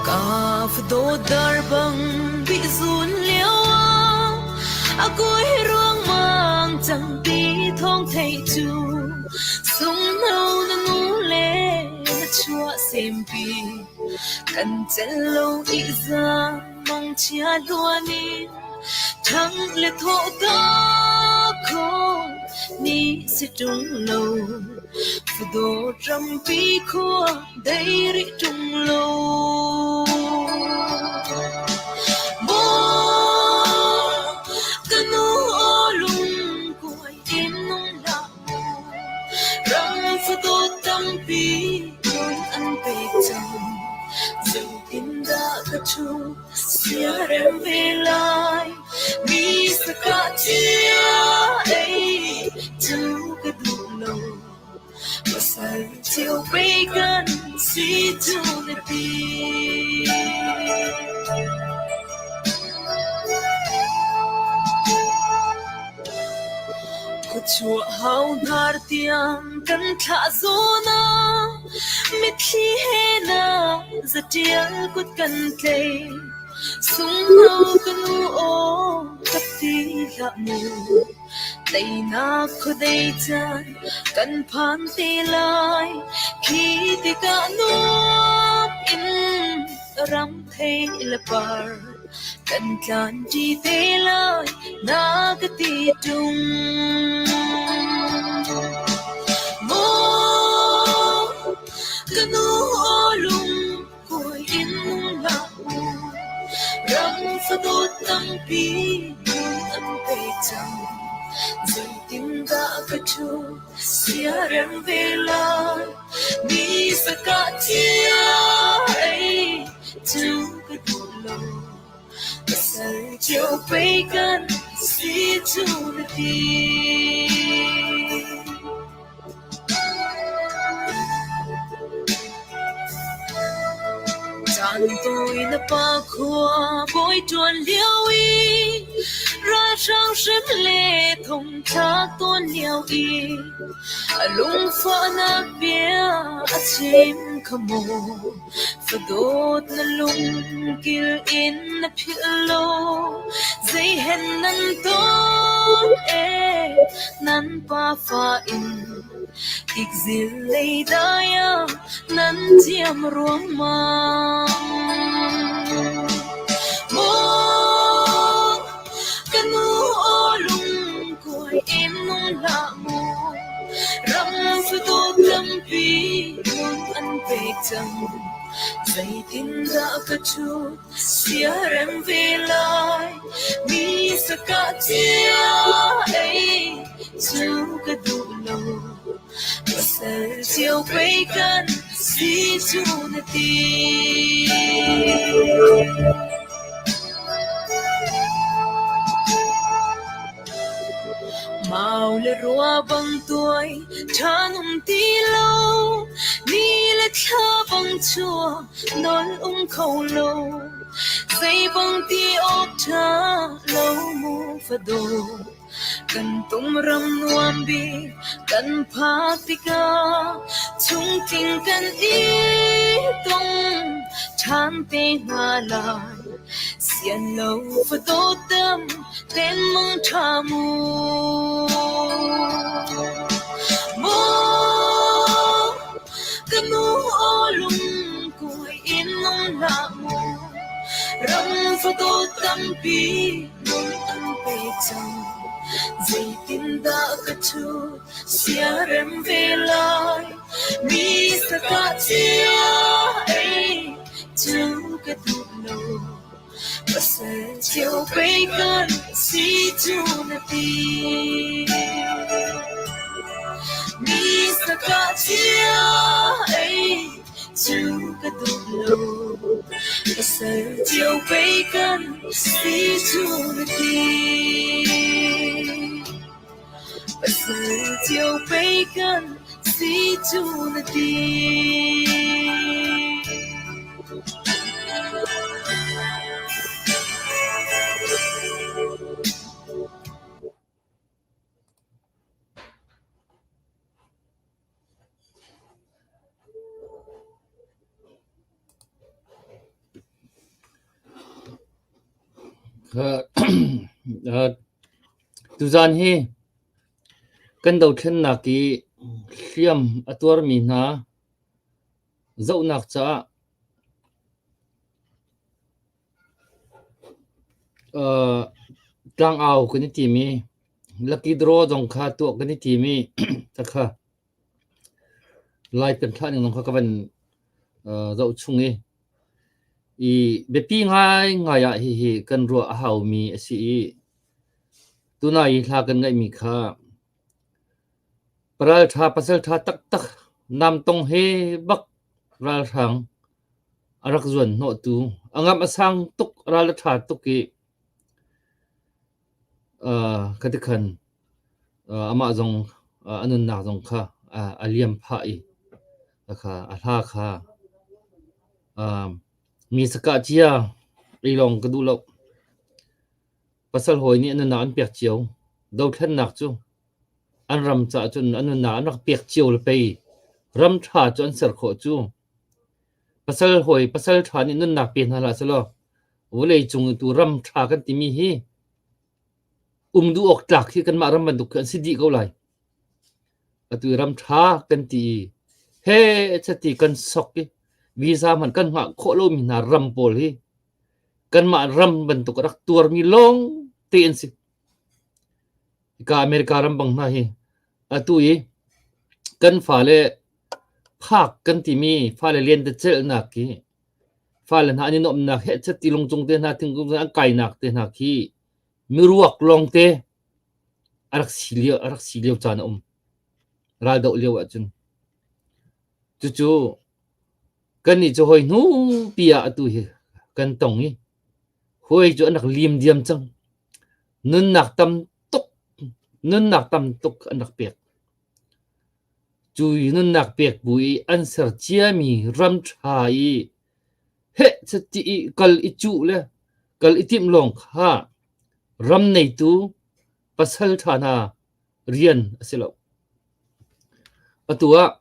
Ka fadawt dar bang bihzun lio ah a kuai ruangmang cang ti thawng theih cu sunghno na nu le na chuah sempi kan celh lo ihzang mangchia hluan in ṭhang le thawh ta kho ni si ṭung lo fadawt rampi khua dei rih ṭung lo. Maw ka nu aw lungkuai in nung hlah mu ram fadawt tampi nun an pek cang Zeitindah ka ṭhu siarem ve lai? Mi sakah cia ei cu ka duh lo. Pasal cio pei kan si cu na ti. Khuachuah hau hnar tiang kan thlah zawn ah mitthli he na zatial kut kan tlei. Sunghno ka nu aw ṭap ti hlah mu. Teinak khuadei caan kan phan te lai. Khi tikah nuam in ram thei le par kan tlan ṭi te lai na ka ti ṭung. Maw ka nu aw lungkuai in nung hlah u, ram fadawt tampi nun an pe cang. Zeitindah ka ṭhu siarem ve lai, mi sakah cia ei cu ka duh lo. Pasal cio pei kan si cu na ti. Caan tawi na pa khua bawi ṭuan lio i ralhrang hrem le thongthlak tawn lio i a lungfahnak bia a chim kha maw Fadawt na lungkil in na philh lo, zeihen nan ton e nan pafa in. Tikzil lei dai ah nan ciam ruangmang. Maw ka nu aw lungkuai em nung hlah mu, ram fadawt tampi nun an pek cang. Zeitindah ka ṭhut siarem ve lai, mi sakah cia ei cu ka duh lo. Pasal cio pei kan si cu na ti. Mau le rua bang tuai ṭhan um ti lo, ni le thla bang chuak nawl um kho lo. Zei bang ti awk ṭha lo mu fadawt. Kan tum ram nuam bik kan phak tikah chungtling kan i tong ṭhan te hna lai. Sian lo fadawt dam ten mang ṭha mu. Maw ka nu aw lungkuai in nung hlah mu, ram fadawt tampi nun an pek cang. Zeitindah ka ṭhut siarem ve lai? Mi sakah cia ei cu ka duh lo. Pasal cio pei kan si cu na ti. Mi sakah cia ei cu ka duh lo. Pasal cio pei kan si cu na ti. Pasal cio pei kan si cu na ti. Tuzaan hi kan dothlennak i hliam a tuarmi hna zohnak caah tlangau kan i tim i lucky draw zong kha tuah kan i tim i takha Lai kan thlah ning zong kha ka van zoh chung i i biapi ngaingai ah hihi kan ruah a haumi a si i tunai i hla kan ngaihmi kha paralṭha pasalṭha taktak namtong he bak ralhrang a rak zuan hnawhtu a ngamh a sang tuk ral a ṭha tuk i khatikhan amah zong a nunnak zong kha a liam phah i kha a hla kha mi sakah cia ei lawng ka duh lo. Pasal hawi nih an nunnak an pek cio. Dothlennak cu an ram caah cun an nunnak an rak pek cio le pei ram ṭha cu an ser khawh cu. Pasal hawi pasal ṭha nih nunnak pe hna hlah selaw vawlei cung i tu ram ṭha kan timi hi um duh awk tlak hi kanmah ram bantuk khi an si dih ko lai. Atu i ram ṭha kan ti i he chati kan sok i visa hmanh kan hngah khawh lomi hna ram pawl hi kanmah ram bantuk a rak tuarmi lawng te an si. Hika America ram bang hna hi atu i kan fale phak kan timi fale lentecelhnak hi fale hna an i nuamhnak hehchet ti lungcung te hna thingkung an kainak te hna khi miruak lawngte a rak si lio a rak si lio caan a um. Raldoh lio ahcun. Cucu kannih cu hawi hnu pi ah atu hi kan tong i hawi cu an rak lim diam cang. Nunnak tam tuk nunnak tam tuk an rak pek. Cu nunnak pek bu i an ser ciami ram ṭha i heh chiti i kal i cuh le kal i timh lawng kha ram neitu pasal ṭha hna rian a si lo. Atu ah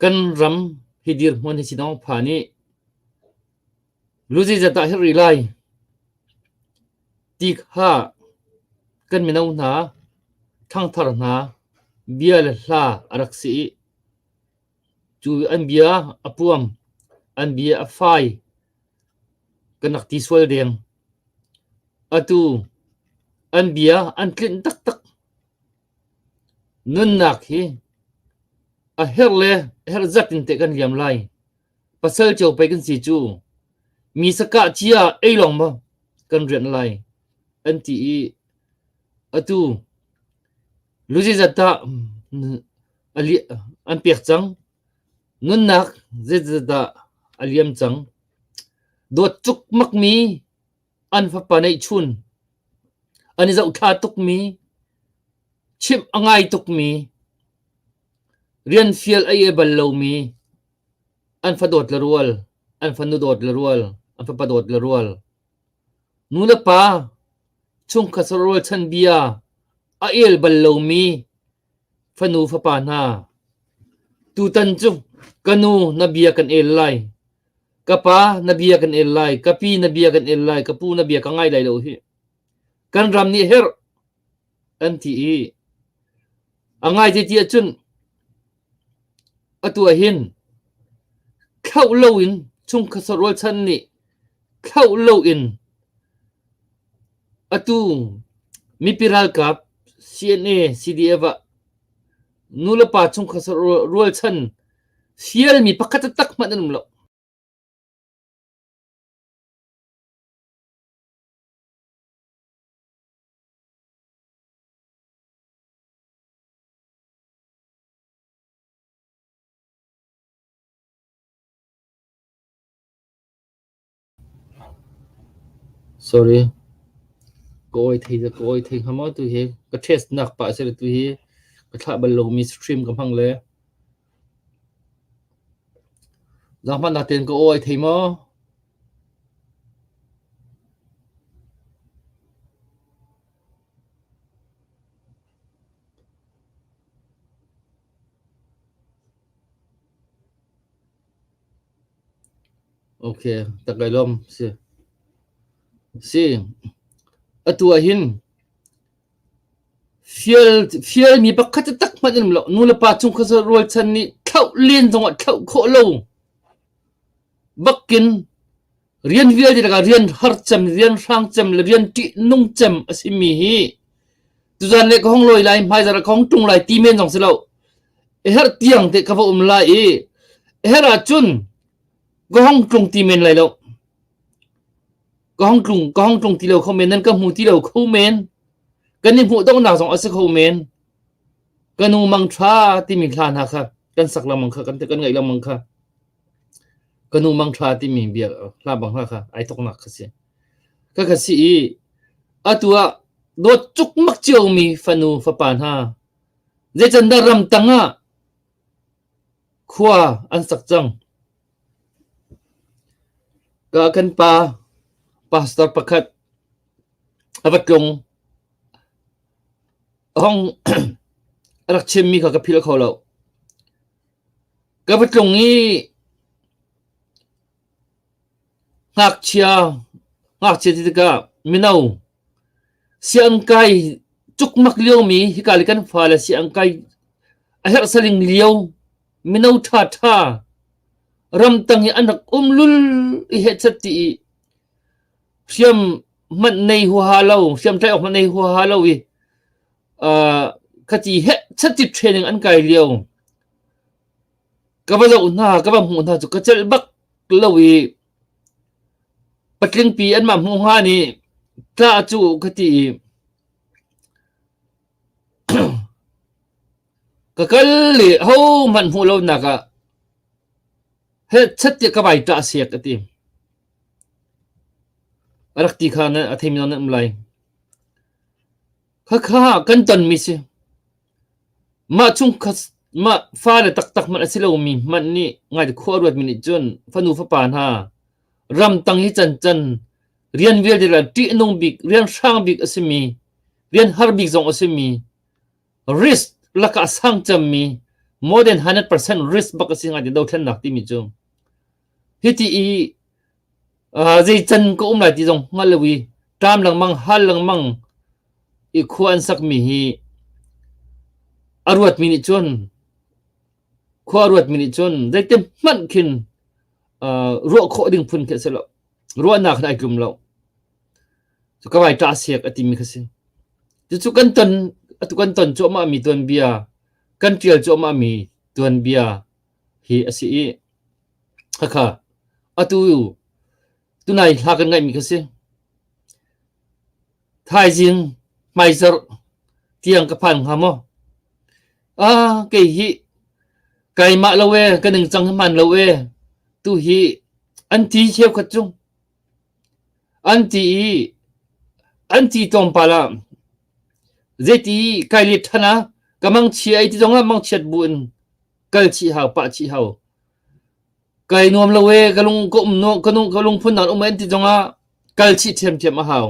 kan ram hi dirhmun hi sinawng pha nih lu zeizat dah herh rih lai ti kha kan mino hna, ṭhangthar hna. bia le hla a rak si i cu an bia a puam, an bia a fai, kan rak ti sual deng. Atu an bia an tlinh taktak. Nunnak hi a herh le a herh zat in teh kan liam lai. Pasal cio pei kan si cu. Mi sakah cia ei lawng maw kan rianh lai an ti i atu lu zeizat dah an pek cang. Nunnak zeizat dah a liam cang. Dawt cukmakmi an fapa neihchun an i zohthla tukmi chimh a ngai tukmi rian fial a i bal lomi an fadawt le rual an fanu dawt le rual an fapa dawt le rual nu le pa chungkhat rualchan bia a el bal lomi fanu fapa hna tutan cu ka nu na bia kan el lai Ka pa na bia kan el lai, ka pi na bia kan el lai, ka pu na bia ka ngai lai lo hi. Kan ram nih herh an ti i a ngai te ti ahcun atu ah hin thlauh loin chungkhat rualchan nih thlauh loin atu mipi ralkap CNA CDF ah nulepa chungkhat rualchan Fialmi pakhat taktak hmanh an um lo. Sorry. Ka awi thei ka awi thei hnga maw tu hi ka test nak pah si tu hi ka thlah bal lomi stream ka hmang le Zaangfahnak tein ka aw ai thei maw? Okay, tak kai lawm si. Si. Atu ah hin Fial fialmi pakhat taktak hmanh an um lo. Nulepa chungkhar rualchan nih thlauh len zongah thlauh khawh lo bakin rian vialte lakah rian har cem, rian hrang cem le rian ṭihnung cem a simi hi tuzan le ka hong lawi lai, hmaizarh ah ka hong ṭung lai ti men zong si lo. A herh tiang te ka va um lai i a herh ahcun ka hong tlung ti men lai lo. Ka hong tlung ka hong tlung ti lo kho men, nan ka hmu ti lo kho men. Kan i hmuh donghnak zong a si kho men. Ka nu mang ṭha timi hla hna kha kan sak lengmang kha kan kan ngaih lengmang kha. Ka nu mang ṭha timi bia hla bang hla kha ai thoknak kha si. Ka kha si i atu ah dawt cukmak ciomi fanu fapa hna zeicandah ramtang ah khua an sak cang. Ka kan pa pastor pakhat a va tlung. A hong a rak chimmi kha ka philh kho lo. Ka va tlung i ngakchia ngakchia ti tikah mino sianginn kai cukmak liomi hika le kan fale sianginn kai a herh saling lio mino ṭhaṭha ramtang i an rak um lul i hehchat ti i hriam hmanh nei huaha lo hriam tlaih awk hmanh nei huaha lo i uh, khati hehchat ti training an kai lio ka va zoh hna ka va hmuh hna cu ka celh bak lo i patlingpi anmah hmuh hnga nih tla cu ka ti i Ka kal i hohmanh hmuh lonak ah hechet tiah ka vai ṭah siak a ti. A rak ti kha na a theimi nan um lai. Khakha kan tonmi si. Mah chungkhat mah fale taktak hmanh a si lomi hmanh nih ngai khua ruatmi nih cun fanu fapa hna ramtang hi cancan rian vialte le ṭihnung bik rian hrang bik a simi rian har bik zong a simi risk lakah sang cemmi more than 100% risk bak a si ngai ti dothlennak timi cu hiti i uh, zei can ka um lai ti zong hngal lo i ṭam lengmang hal lengmang i khua an sakmi hi A ruatmi nih cun khua a ruatmi nih cun zeiti hmanh khin ruah khawh ding phun khi a si lo. Ruahnak hin ai tlum lo. Cu ka vai ṭah siak a timi kha si. Cucu kan ton atu kan ton cuahmahmi tuanbia, kan ṭial cuahmahmi tuanbia hi a si i khakha atu tunai hla kan ngaihmi kha si. Thaizing hmaizarh tiang ka phan hnga maw? Ah, kei hi keimah lo ee, ka ningcang hi hmaan lo ee, tu hi an ti cheukhat cu. An ti i an ti tlawmpal ah zeiti kai let ṭhan ah ka mangchia ei ti zongah mangchiat bu in kal chih hau, pah chih hau. Kai nuam lo ee, ka lung ka um no, ka nung ka lungphun nan um an ti zongah kal chih ṭhiamṭhiam a hau.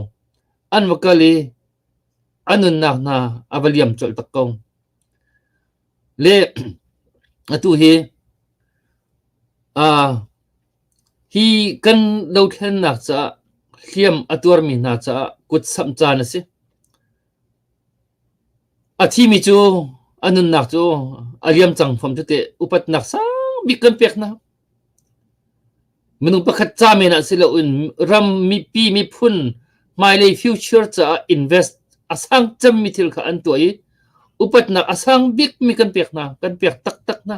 An va kal i a nunnak hna a va liam colh tak ko. Le atu hi uh, hi kan dothlennak caah hliam a tuarmi hna caah kut samh caan a si. A thimi cu a nunnak cu a liam cang fom cu teh upatnak sang bik kan pek hna. Minung pakhat ca men ah si loin ram mipi miphun hmailei future caah invest a sang cemmi thil kha an tuah i upatnak a sang bikmi kan pek hna, kan pek taktak hna.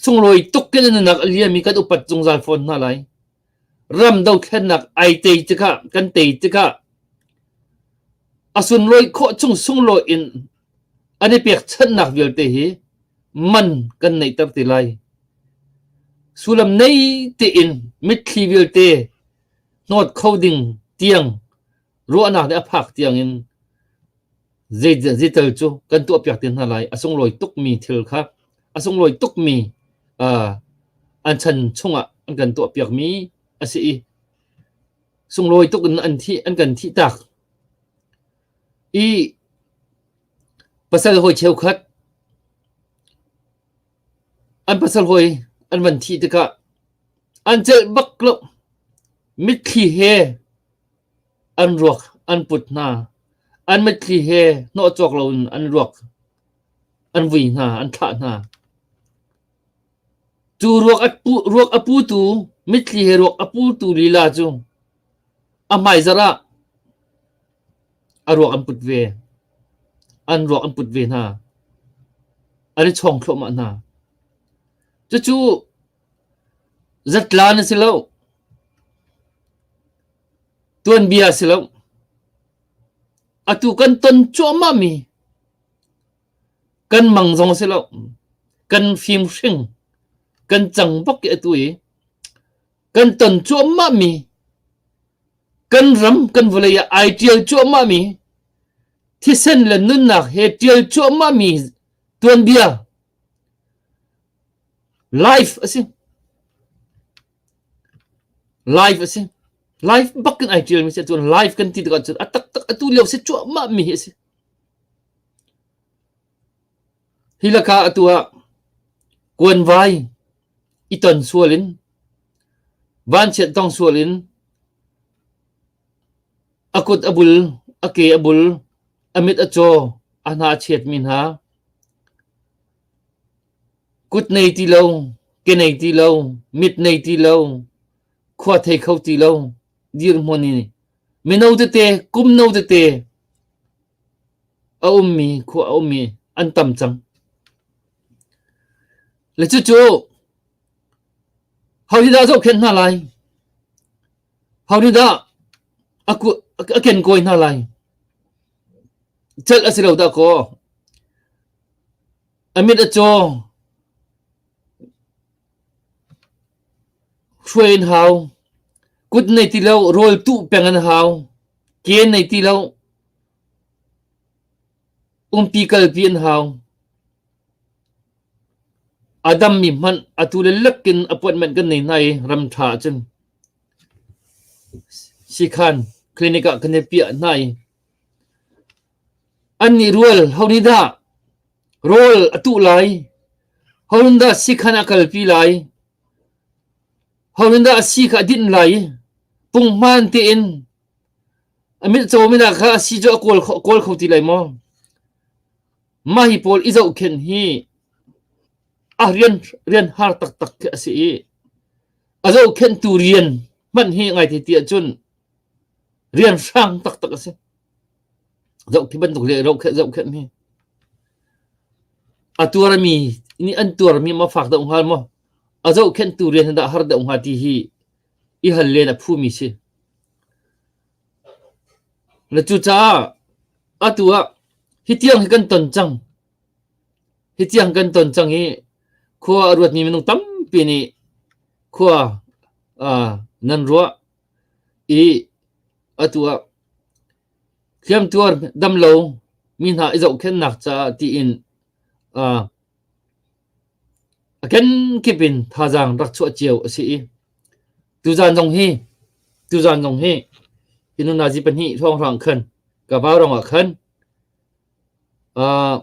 Sunglawi tuk in a nunnak a liam i kan upat zungzal fawn hna lai. Ram dothlennak ai tei tikah kan tei tikah a sunlawi khawh chung sunglawi in an i pekchanhnak vialte hi man kan neihter ti lai. Sullam nei tein mitthli vialte hnawt kho ding tiang ruahnak nih a phak tiang in zeital cu kan tuahpiak te hna lai. A sunglawi tukmi thil kha a sunglawi tukmi uh, an chan chungah an kan tuahpiakmi a si i sunglawi tuk in an thih an kan thih tak. I pasal hawi cheukhat an pasal hawi an van thih tikah an celh bak lo. Mitthli he an ruak an put hna. An mitthli he hnawh cawk loin an ruak an vui hna, an thlah hna. Cu ruak a pu, ruak a putu, mitthli he ruak a putu lila cu a hmaizarh ah a ruak an put ve. An ruak an put ve hna. An i chawng thluahmah hna. Cucu zatlan a si lo. Tuanbia a si lo. Atu kan ton cuahmahmi kan mang zong a si lo. Kan fimhring, kan cang bak i atu i kan ton cuahmahmi kan ram kan vawlei ah ai ṭial cuahmahmi thisen le nunnak he ṭial cuahmahmi tuanbia life a si. Life a si. Life bak in ai ṭialmi si. Cun life kan ti tikah cun a taktak atu lio si cuahmahmi hi a si. Hi lakah atu ah kuanvai i ton sual in vanchiat tong sual in a kut a bul, a ke a bul, a mit a caw, a hna a chiatmi hna kut nei ti lo, ke nei ti lo, mit nei ti lo, khua thei kho ti lo dirhmun i mino tete, kum no tete a ummi khua a ummi an tam cang. Le cucu ho nih dah zohkhenh hna lai? Ho nih dah a, a kenkawi hna lai? Celh a si lo dah kaw. A mit a caw. Hruai an hau. Kut nei ti lo, rawl tuh peng an hau. Ke nei ti lo. Umpi kalpi an hau. A dammi hmanh atu le lek in appointment kan nei hna i ram ṭha ahcun sikhan clinic ah kan i piah hna i annih rual ho nih dah rawl a tuh lai, ho nih dah sikhan a kalpi lai, ho nih dah a si kha a dinh lai, punghman tein a mit cawmi hna kha a si cu a kawl kho, kawl kho ti lai maw? Mah hi pawl i zohkhenh hi a rian rian har taktak khi a si i a zohkhenhtu rian hmanh hi ngai te ti ahcun rian hrang taktak a si. Zoh khi bantuk le zohkhenh zohkhenh hi a tuarmi nih an tuarmi ma fak deuh hnga maw a zohkhenhtu rian hi dah har deuh hnga ti hi i hal len a phumi si. Na cucaah atu ah hi tiang hi kan ton cang. Hi tiang kan ton cang i khua a ruatmi minung tampi nih khua uh, nan ruah i atu ah hliamtuar damlo mi hna i zohkhenhnak caah tiin uh, A kenkip in thazaang rak chuah cio a si i tuzaan zong hi tuzaan zong hi hi nunazi pahnih hrawnghrang khan ka vaurawng ah khan uh,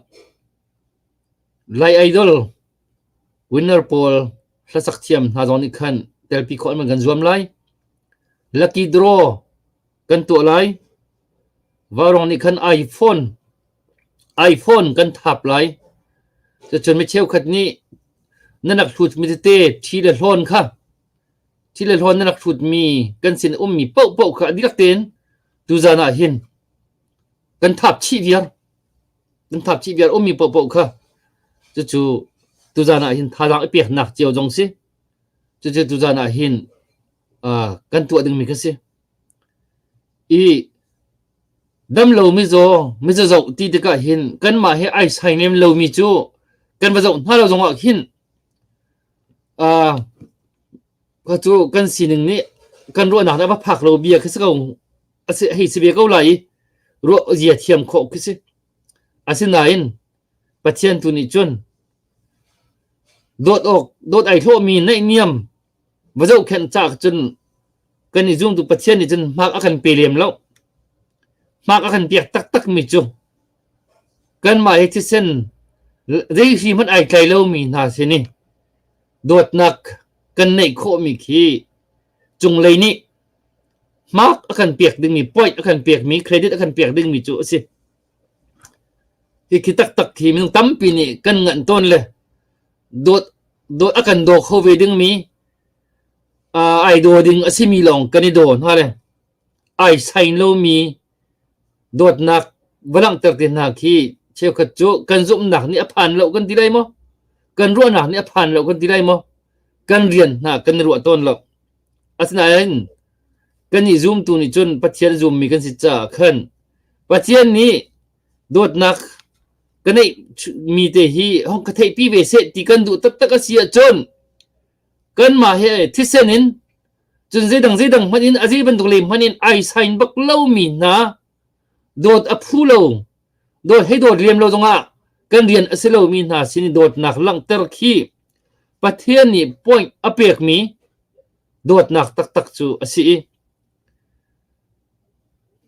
Lai Idol winner pawl hlasak thiam hna zong nih khan telpi khawh an kan zuam lai. Lucky draw kan tuah lai. Vaurawng nih khan iPhone iPhone kan thap lai. Cucun mi cheukhat nih nan rak hlutmi tete ṭhi le hlawn kha ṭhi le hlawn nan rak hlutmi kan sin ummi paohpaoh kha a dihlak tein tuzan ah hin kan thap chih viar. Kan thap chih viar ummi paohpaoh kha cucu tuzan ah hin thazaang i peknak cio zong si. Cucu tuzan ah hin uh, kan tuah dingmi kha si. I Damlo mizaw, mizaw zoh ti tikah hin kanmah he ai sai lem lomi cu kan va zoh hna lo zongah khin uh, kha cu kan sining nih kan ruahnak nih a va phak lo bia khi si ko a si hei si ve ko lai i ruah zia thiam khawh khi si. Asinain Pathian tu nih cun dawt awk dawt ai hlawhmi naihniam va zohkhenh caah cun kan i zumtu Pathian nih cun hmak a kan pe lem lo. Hmak a kan pek taktakmi cu kanmah hi thisen zei hri hmanh ai tlai lomi hna sin i dawtnak kan neih khawhmi khi cunglei nih hmak a kan pek dingmi point a kan pekmi credit a kan pek dingmi cu a si. Hi khi taktak khi minung tampi nih kan nganh tawn le dawt dawt a kan daw kho ve dingmi uh, ai daw ding a simi lawng kan i daw hna le ai sain lomi dawtnak va langhter te hna khi cheukhat cu kan zumhnak nih a phan lo kan ti lai maw kan ruahnak nih a phan lo kan ti lai maw kan rian hna kan i ruah tawn lo asinain kan i zumtu nih cun Pathian zummi kan si caah khan Pathian nih dawtnak ka neih mi te hi hong ka theihpi ve seh ti kan duh taktak a si ahcun kanmah he thisen in cun zeidang zeidang hmanh in a zei bantuk lei hmanh in ai sain bak lomi hna dawt a phu lo dawt hei dawt liam lo zongah kan rian a si lomi hna sin i dawtnak langhter khi Pathian nih point a pekmi dawtnak taktak cu a si i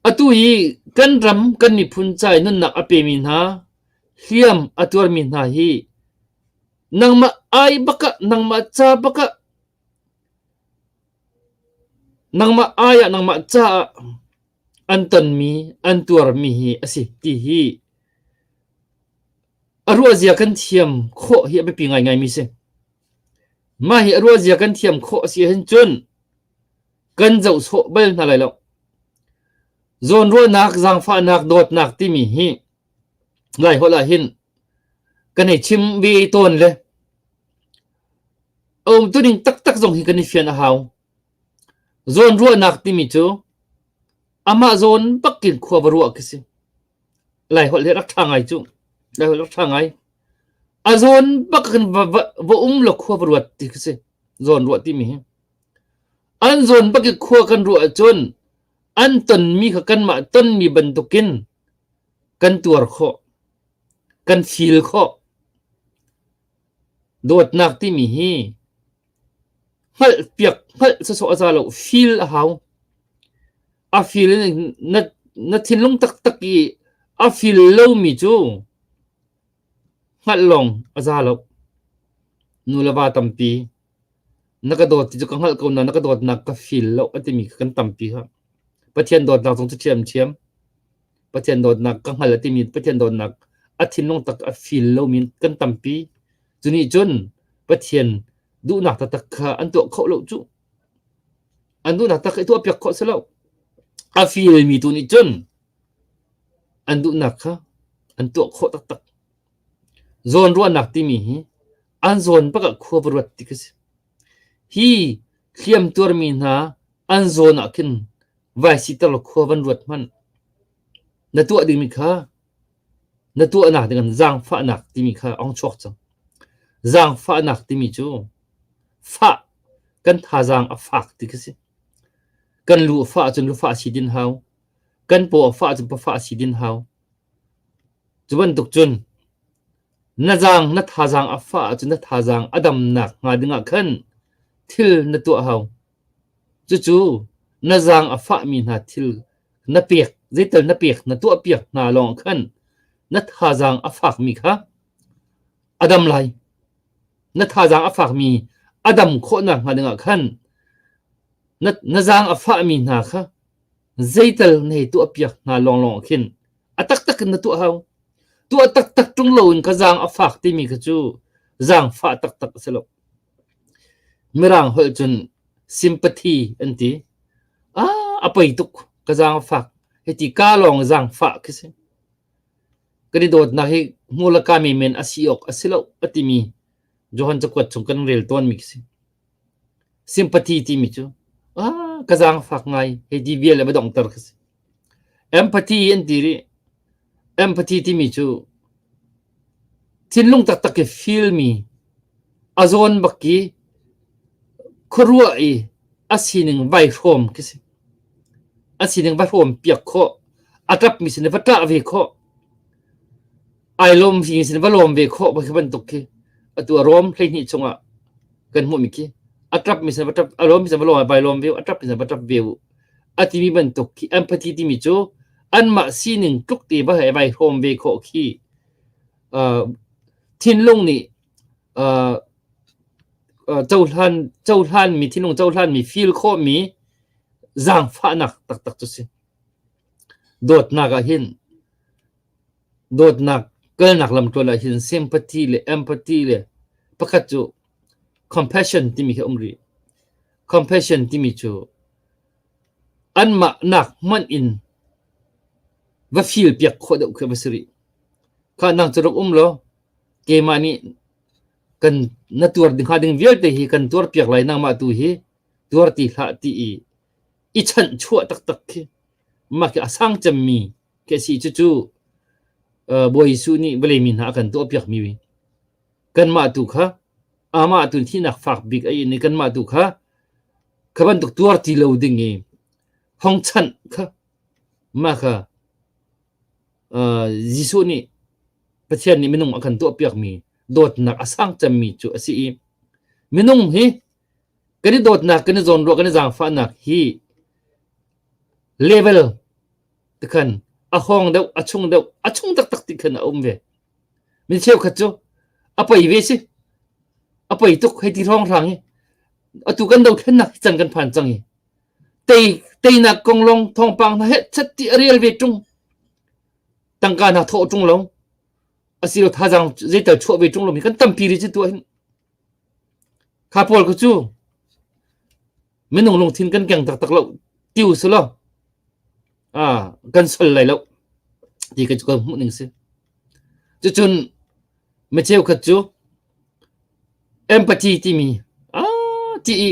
Atu hi kan ram kan miphun ca i nunnak a pemi hna, hliam a tuarmi hna hi nangmah ai bak ah, nangmah ca bak ah, nangmah ai ah, nangmah caah an tonmi, an tuarmi hi a si ti hi a ruahzia kan thiam khawh hi a biapi ngaingaimi si. Mah hi a ruahzia kan thiam khawh a si ahhin cun kan zoh sawh bal hna lai lo. Zawnruahnak, zaangfahnak, dawtnak timi hi Laiholh ah hin kan i chim ve tawn le a umtuning taktak zong hi kan i fian a hau. Zawnruahnak timi cu amah zawn bakin khua va ruah khi si. Laiholh hi rak ṭha ngai cu. Laiholh rak ṭha ngai. A zawn bak kan va, va, va um lo khua va ruat ti khi si. Zawn ruah timi hi. An zawn bak i khua kan ruah ahcun an tonmi kha kanmah tonmi bantukin kan tuar khawh, kan feel khawh. Dawtnak timi hi hngalh piak hngalh sawsawh a za lo, feel a hau. A feel in na, na thinlung taktak i a feel lomi cu hngalh lawng a za lo. Nu le va tampi na ka dawt ti cu ka hngalh ko na na ka dawtnak ka feel lo a timi kha kan tampi kha. Pathian dawtnak zong cu ṭhiamṭhiam. Pathian dawtnak ka hngal a timi Pathian dawtnak A thinlung tak a feel lomi kan tampi. Cu nih cun Pathian duhnak taktak kha an tuah khawh lo cu. An duhnak tak i tuahpiak khawh si lo. A feel mi tu nih cun an duhnak kha an tuah khawh taktak. Zawnruahnak timi hi an zawn bak ah khua va ruat ti khi si. Hi hliam tuarmi hna an zawn ah khin vai siter law khua van ruat hmanh. Na tuah dingmi kha na tuahnak ding in zaangfahnak timi kha a hung chuak cang. Zaangfahnak timi cu fah kan thazaang a fak ti khi si. Kan lu a fah ahcun lufah si din hau. Kan paw a fah ahcun pawfah si din hau. Cu bantuk cun na zaang na thazaang a fah ahcun na thazaang a damnak hnga dingah khan thil na tuah hau. Cucu na zaang a fahmi hna thil na pek zeital na pek na tuahpiak hna lawng khan na thazaang a fakmi kha a dam lai. Na thazaang a fakmi a dam khawhnak hnga dingah khan na, na zaang a fahmi hna kha zeital na hei tuahpiak hna lawnglawng khin a taktak in na tuah hau. Tuah taktak ṭung loin ka zaang a fak timi kha cu zaangfah taktak a si lo. Mirang holh cun sympathy an ti. Ah, a poi tuk. Ka zaangfak. Hiti ka lawng zaangfah khi si. Kan i dawtnak hi hmu le ka men a si awk a si lo a timi Johan cakuat chung kan rel tawnmi khi si. Sympathy timi cu ah, ka zaangfak ngai. Hiti vial a va donghter khi si. Empathy an ti rih. Empathy timi cu thinlung taktak i feel mi, a zawn bak i khuaruah i a sining vai hrawm khi si. A sining va hrawm piak khawh. A ṭapmi sin va ṭah ve khawh. Ai lawm mi sin va lawm ve khawh khi bantuk khi. Atu a rawm 12 chungah kan hmuhmi khi a ṭapmi sin va ṭap, a lawmmi sin va lawm, vai lawm ve u, a ṭapmi sin va ṭap ve u. A timi bantuk khi empathy timi cu anmah sining tluk te va he vai hrawm ve khawh khi uh, thinlung nih uh, uh, cohlan cohlanmi thinlung cohlanmi feel khawhmi zaangfahnak taktak cu si. Dawtnak ah hin dawtnak kalnak lamtluan ah hin sympathy le empathy le pakhat cu compassion timi khi a um rih. Compassion timi cu anmah nak hmanh in va feel piak khawh deuh khi va si rih. Kha nang cu rak um law keimah nih kan na tuar ding hnga ding vialte hi kan tuar piak lai nangmah tu hi tuar ti hlah ti i i chanhchuah taktak khi mah khi a sang cemmi khi a si. Cucu Bawi Jesuh nih vawlei mi hna a kan tuahpiakmi kanmah tu kha amah tu thihnak fak bik a in i kanmah tu kha kha bantuk tuar ti lo ding i hong chanh kha mah kha Jesuh nih Pathian nih minung a kan tuahpiakmi dawtnak a sang cemmi cu a si i minung hi kan i dawtnak kan i zawnruah kan i zaangfahnak hi level tikhan a hawng deuh a chung deuh a chung taktak ti khan a um ve mi cheukhat cu a poi ve si a poi tuk hei ti hrawnghrang hi atu kan dothlennak hi can kan phan cang hi tei teinak kong long thawngpang hna he chat ti a rel ve ṭung tangka hna thawh ṭung lo asilo thazaang zeital chuah ve ṭung lo mi kan tampi ri ci tu hin Kha pawl kha cu minung lungthin kan keng taktak lo ti u sulaw ah kan sol lai lo ti ka ka hmuh ning si. Cucun mi cheukhat cu empathy timi ah ti i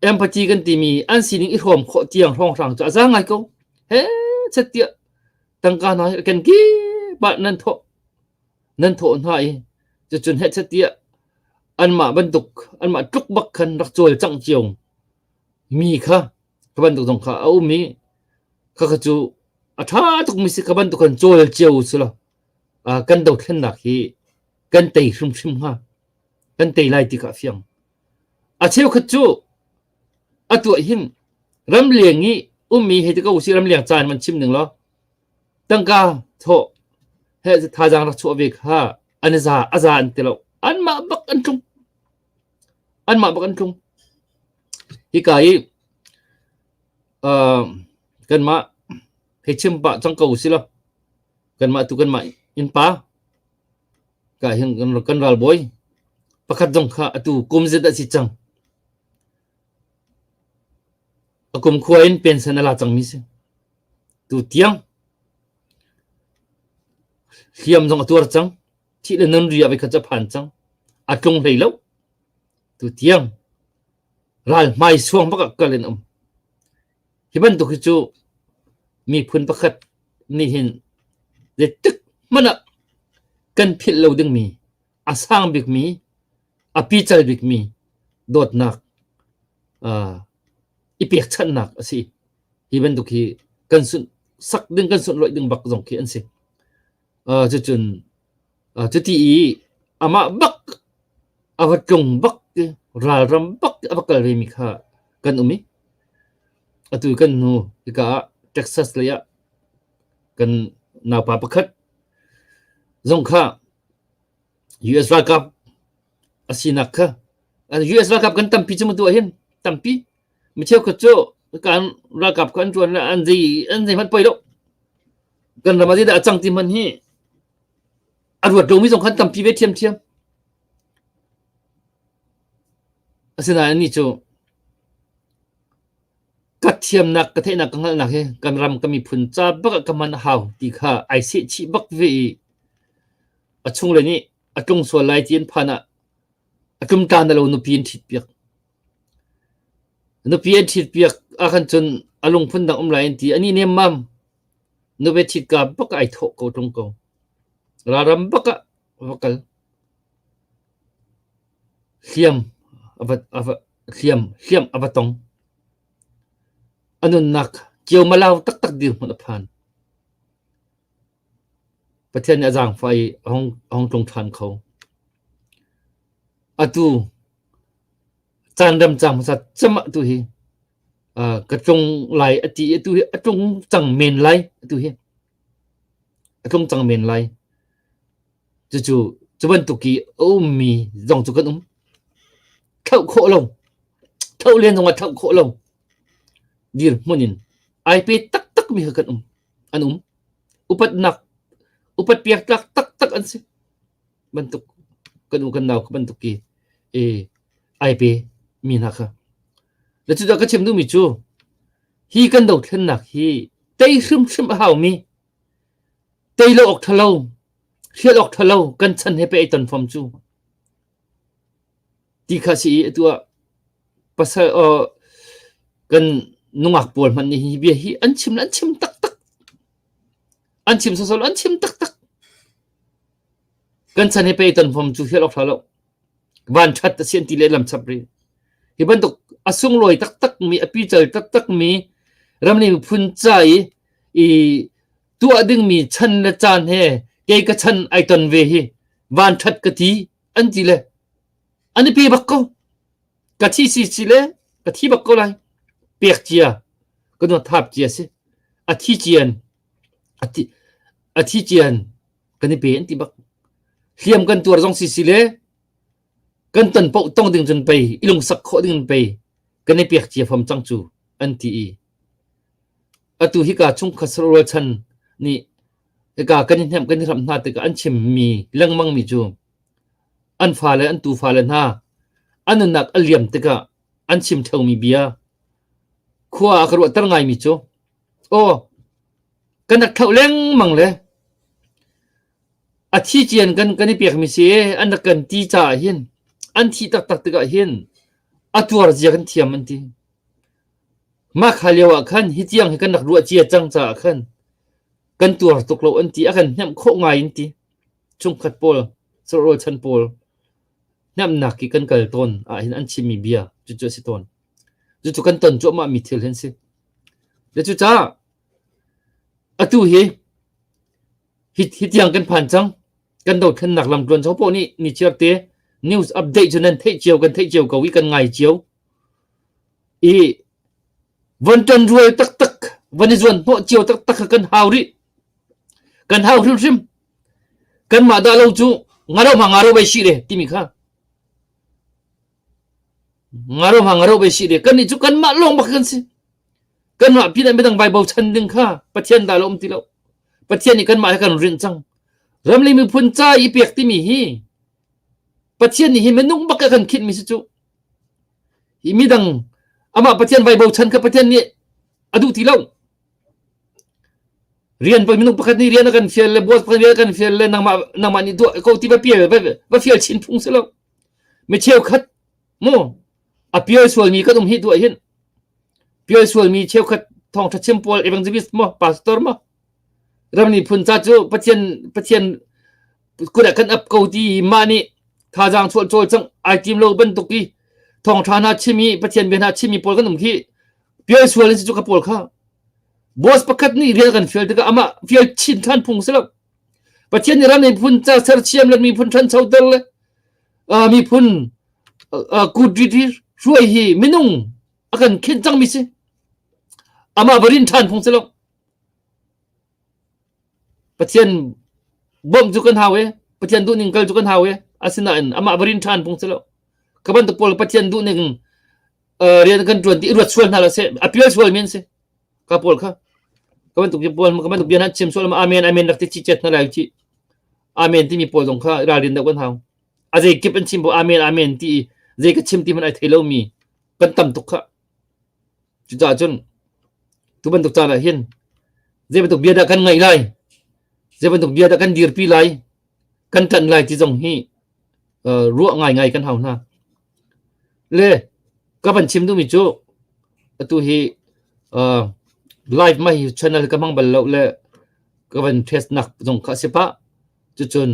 empathy kan timi an sining i hrawm khawh tiang hrawnghrang cu a za ngai ko. He chet tiah tangka hna kan kip ah nan thawh nan thawh hna i cucun hehchet tiah anmah bantuk anmah tluk bak khan rak cawlcangh cio mi kha ka bantuk zong kha a um i khakha cu a ṭha tukmi si ka bantuk khan cawl cio si law kan dothlennak hi kan tei hrimhrim hnga kan tei lai ti kha a fiang a cheukhat cu a tuah hin ramleng i ummi hei ti ko usih ramleng caan man chim ning law Tangka thawh he thazaang rak chuah ve kha an i za a za an ti lo. Anmah bak an tlung. Anmah bak an tlung. Hika i uh, kanmah hei chim pah cang ko si lo. Kanmah tu kanmah innpa ka hin kan ralbawi pakhat zong kha atu kum zet a si cang. A kum khua in pension a la cangmi si. Tu tiang hliam zong a tuar cang. Thih le nun ri ah voikhat cu a phan cang. A tlung hlei lo. Tu tiang ral hmai suang bak ah kal in um. Hi bantuk hi cu miphun pakhat nih hin zeitik hmanh ah kan philh lo dingmi, a sang bikmi, a pical bikmi dawtnak uh, i pekchanhnak a si. Hi bantuk hi kan sunh sak ding kan sunhlawih ding bak zong khi an si. Uh, cucun uh, cuti i amah bak a va tlung bak ralram bak a va kal ve mi kha kan um i atu kan hnu hika ah Texas lei ah kan naupa pakhat zong kha US ralkap a sinak kha US ralkap kan tampi cu mu tu ahhin tampi mi cheukhat cu kan ralkap kha an ṭuan le an zei an zei hmanh poi lo kan ram ah zeidah a cang ti hmanh hi a ruat lomi zong khan tampi ve ṭhiamṭhiam. Asinain anih cu ka thiamnak, ka theihnak, ka hngalhnak hi kan ram, ka miphun ca bak ah ka hman a hau ti kha ai sehchih bak ve i a chungle nih a tlung sual lai ti an phan ah a tlumtla na lo nupi an ṭhitpiak. Nupi an ṭhitpiak ahkhan cun a lungphun dang um lai an ti. Anih nemmam nupi ṭhitka bak ah ai thawh ko tlung ko. Ralram bak ah va kal. Hliam a va, a va, hliam, hliam a va tong. A nunnak kiomalau taktak dirhmun a phan. Pathian nih a zaangfah i a hung, a hung tlung ṭhan kho. Atu caan rem cang hmasa cem ah tu hi uh, ka tlung lai a ti i atu hi a tlung cang men lai atu hi a tlung cang men lai. Cucu cu bantuk i a ummi zong cu kan um. Thlauh khawh lo. Thlauh len zong ah thlauh khawh lo. Dirhmun in ai pe taktak mi kha kan um. An um. Upatnak upat piak tlak taktak an si. Bantuk kan u kan nau kha bantuk i e ai pe mi hna kha. Le cudah ka chim duhmi cu hi kan dothlennak hi tei hrimhrim a haumi tei lo awk ṭhalo hrial awk ṭhalo kan chan he pe ei ton fom cu ti kha si i atu ah pasal uh, kan nungak pawl hmanh nih hi bia hi an chim an chim taktak an chim sosol an chim taktak kan chan he pe ton fom cu hrial awk ṭha lo van ṭhat a si an ti lehlam chap rih. Hi bantuk a sunglawi taktak mi a pical taktak mi ramli miphun ca i i tuah dingmi chan le caan he kei ka chan ai ton ve hi van ṭhat ka ti an ti le an i pe bak ko ka thi si si le ka thi bak ko lai pek cia ka nu thap cia si a thi cian a thi a thi cian kan i pe an ti bak hliam kan tuar zong si si le kan ton paoh tong ding cun pei i lungsak khawh ding in pei kan i pek cia fam cang cu an ti i atu hika chungkhat rualchan nih hika kan i hnemh kan i hramh hna tikah an chimmi lengmang mi cu an fale an tufale hna an nunnak a liam tikah an chim ṭheomi bia khua a ka ruahter ngaimi cu aw kan rak thlauh lengmang le a thi cian kan kan i pekmi si an rak kan ti caah hin an thih taktak tikah hin a tuar zia kan thiam an ti mah kha lio ah khan hi tiang hi kan rak ruah cia cang caah khan kan tuar tuk lo an ti a kan hnemh khawh ngai an ti chungkhat pawl sarual chan pawl hnemhnak i kan kal tawn ah hin an chimmi bia cucu a si tawn cucu kan ton cuahmah mi thil hin si le cucaah Atu hi hi hi tiang kan phan cang. Kan dothlennak lamtluan cho poh nih nichiar te news update cu nan theih cio kan theih cio ko i kan ngai cio. I von ṭan rual taktak von i zuan hnawh cio taktak kha kan hau rih. Kan hau hrimhrim. Kanmah dah lo cu ngaro ma ngaro bai si le timi kha. Ngaro ma ngaro bai si le kan nih cu kanmah lawng bak kan si. Kanmah pinah midang vai bochan ding kha Pathian dah lo um ti lo. Pathian nih kanmah he kan rinh cang. Ram le miphun ca i pek timi hi Pathian nih hi minung bak a kan khinhmi si cu. Hi midang amah Pathian vai bochan kha Pathian nih a duh ti lo. Rian minung pakhat nih rian a kan fial le boss pakhat rian a kan fial le nangmah nangmah nih tuah ko ti va pial va, va fial chin phung si lo. Mi cheukhat mu a pial sualmi kan um hi tuah hin pial sualmi cheukhat thawngtha chim pawl evangelist mo pastor mo ram miphun ca cu Pathian Pathian kut ah kan ap ko ti mah nih thazaang chuah cawl cang ai tim lo bantuk i thawngtha hna chim i Pathian bia hna chimmi pawl kan um khi pial sual in si cu ka pawl kha boss pakhat nih rian kan fial tikah amah fial chin than phung si lo Pathian nih ram miphun ca sersiam le miphun ṭhanchoter le miphun kut rit hruai hi minung a kan khenh cangmi si amah va rin ṭhan phung si lo Pathian bawmh cu kan hau e Pathian duhning kal cu kan hau e asinain amah va rin ṭhan phung si lo ka bantuk pawl Pathian duhning rian kan ṭuan ti i ruat sual hna lo seh a pial sual men si ka pawl kha ka bantuk pawl ka bantuk bia hna chim sual ma amen amen rak ti chi chet hna lai chi amen timi pawl zong kha ralrin deuh kan hau a zei kip an chim bo amen amen ti zei ka chim ti hmanh ai thei lomi kan tam tuk kha cucaah cun tu bantuk caan ah hin zei bantuk bia dah kan ngaih lai zei bantuk bia dah kan dirpi lai kan ṭanh lai ti zong hi ruah ngaingai kan hau hna. Le ka van chim duhmi cu atu hi live ma hi channel ka hmang bal lo le ka van test nak zong kha a si pah. Cucun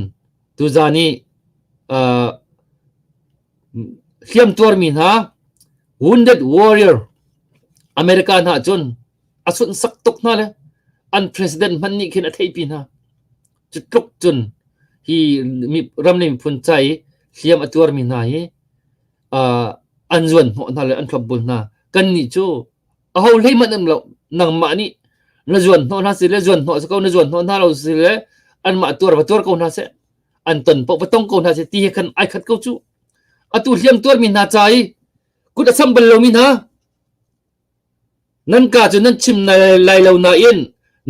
tuzan i hliam tuarmi hna Wounded Warrior America hna cun a sunhsak tuk hna le an president hmanh nih khin a theihpi hna. Cu tluk cun hi ram le miphun ca i hliam a tuarmi hna hi an zuan hnawh hna le an thlopbul hna. Kannih cu aho hlei hmanh um lo. Nangmah nih na zuan hnawh hna si le zuan hnawh si ko, na zuan hnawh hna lo si le anmah tuar va tuar ko hna seh. An ton paoh va tong ko hna seh ti he khan ai khat ko cu. Atu hliam tuarmi hna ca i kut a sam bal lomi hna Nan kaa cu nan chim lai lo nain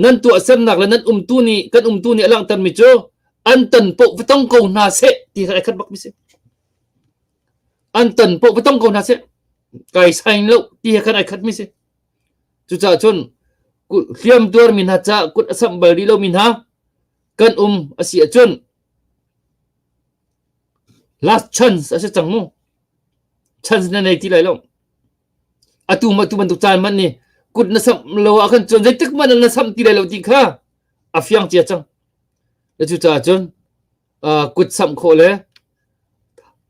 nan tuahsernak le nan umtu nih kan umtu nih a langhtermi cu an ton paoh va tong ko hna seh ti kha ai khat bakmi si. An ton paoh va tong ko hna seh. Kai saing lo ti he khan ai khatmi si. Cucaah cun hliam tuarmi hna caah kut a samh bal rih lomi hna kan um a si ahcun last chance a si cang mu. Chance na nei ti lai lo. Atu ma tu bantuk caan man nih kut na samh lo ah khan cun zeitik hmanh ah na samh ti lai lo ti kha a fiang cia cang. Cucaah cun kut samh khawh le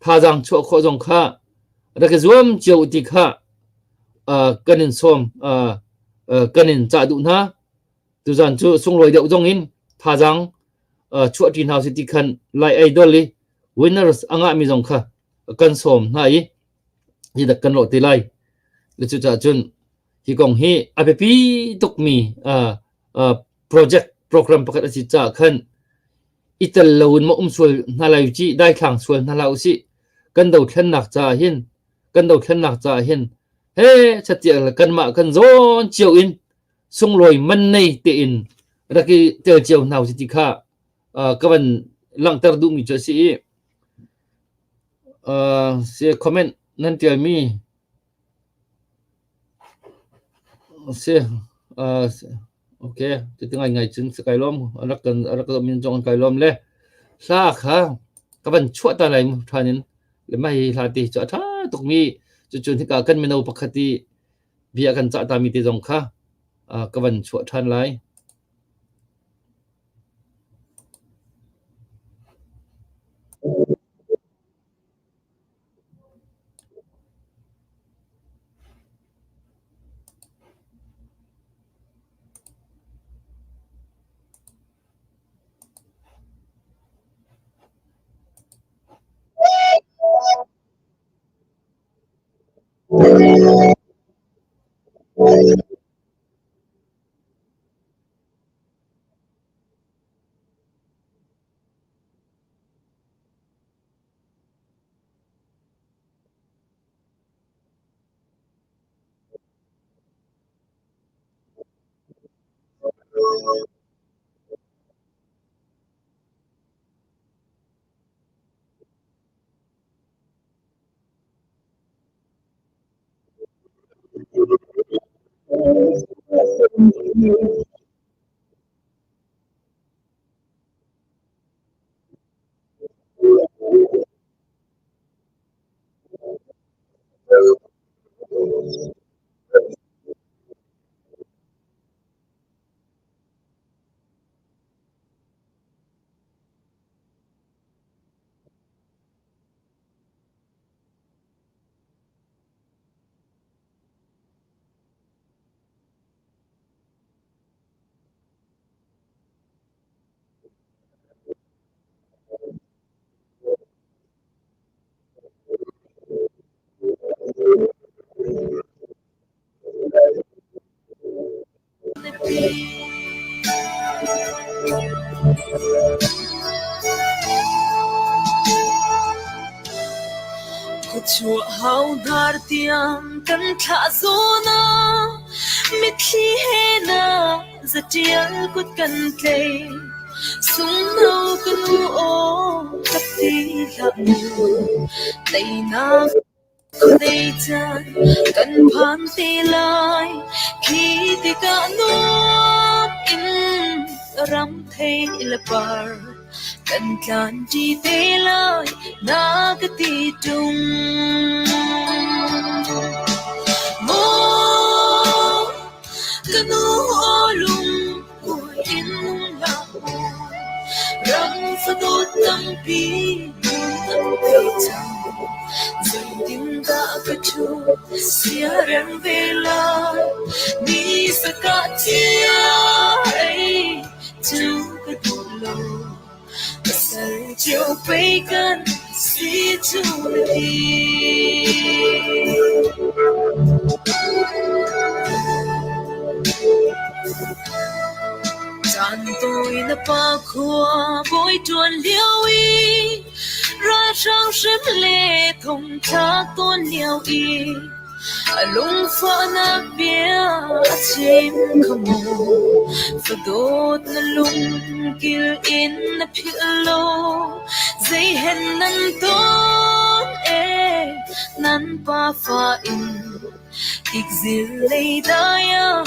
thazaang chuah khawh zong kha rak i zuam cio ti kha kan in sawm kan in cah duh hna. Tuzaan cu sunglawi deuh zong in thazaang chuah ṭi hna usih ti khan Lai Idol i winners a ngahmi zong kha kan sawm hna i hi dak kan lawh te lai. Cucaah cun hi kong hi a biapi tukmi project program pakhat a si caah khan i tel loin ma um sual hna lai u cih, daithlang sual hna hlah usih. Kan dothlennak caah hin kan dothlennak caah hin he chatiah kanmah kan zawn cio in sunglawi man nei tein rak i tel cio hna usih ti kha ka van langhter duhmi cu a si i Si comment nan ṭialmi si ok cuti ngaingai cun si kai lawm a rak kan a rak zohmi zong an kai lawm le hla kha ka van chuah ta lai mu ṭhan in le mah hi hla te cu a ṭha tukmi cucun hika kan mino pakhat i bia kan cah tami te zong kha ka van chuah ṭhan lai. Khuachuah hau hnar tiang kan thlah zawn ah mitthli he na zatial kut kan tlei. Sunghno ka nu aw ka ti hlah mu, teinak Khuadei caan kan phan te lai, khi tikah nuam in ram thei le par kan tlan ṭi te lai, na ka ti ṭung. Maw ka nu aw lung kuai in nung hlah mu, ram fadawt tampi hmun an pe cang. Zeitindah ka ṭhut siarem ve lai, ni sakah cia ei cu ka duh lo. Pasal cio pei kan si cu na ti. Caan tawi na pa khua bawi ṭuan lio i ralhrang hrem le thongthlak tawn lio i a lungfahnak bia a chim kha mu. Fadawt na lungkil in na philh lo, zei hen nan ton ee nan pafa in. Tikzil lei dai ah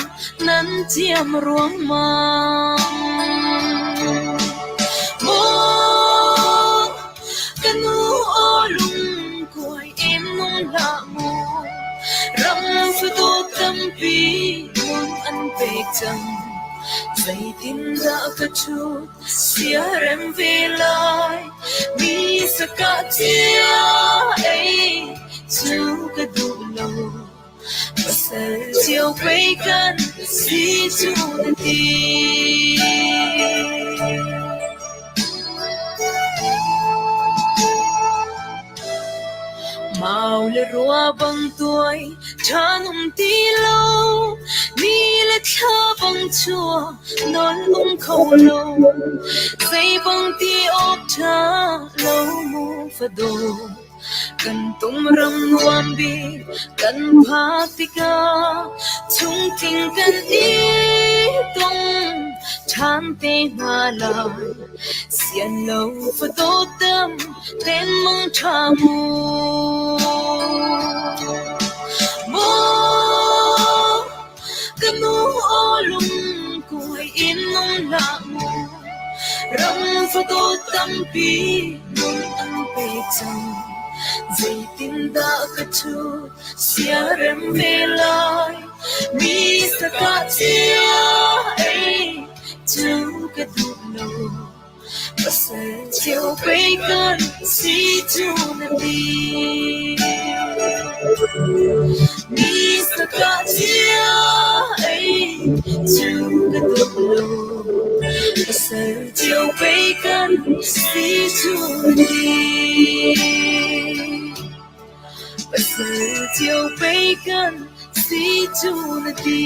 nan ciam ruangmang. Maw ka nu aw lungkuai in nung hlah mu, ram fadawt tampi hmun an pek cang. Zeitindah ka ṭhut siarem ve lai, mi sakah cia ei cu ka duh lo. Pasal cio pei kan si cu na ti. Mau le rua bang tuai ṭhan um ti lo, ni le thla bang chuak nawl um kho lo. Zei bang ti awk ṭha lo mu fadawt. Kan tum ram nuam bik kan phak tikah chungtling kan i tong ṭhan te hna lai. Sian lo fadawt dam ten mang ṭha mu. Maw ka nu aw lungkuai in nung hlah mu, ram fadawt tampi nun an pek cang. Zeitindah ka ṭhut siarem ve lai, mi sakah cia ei cu ka duh lo. Pasal cio pei kan si cu na ti. Mi sakah cia ei cu ka duh lo. Pasal cio pei kan si cu na ti. Pasal cio pei kan si cu na ti.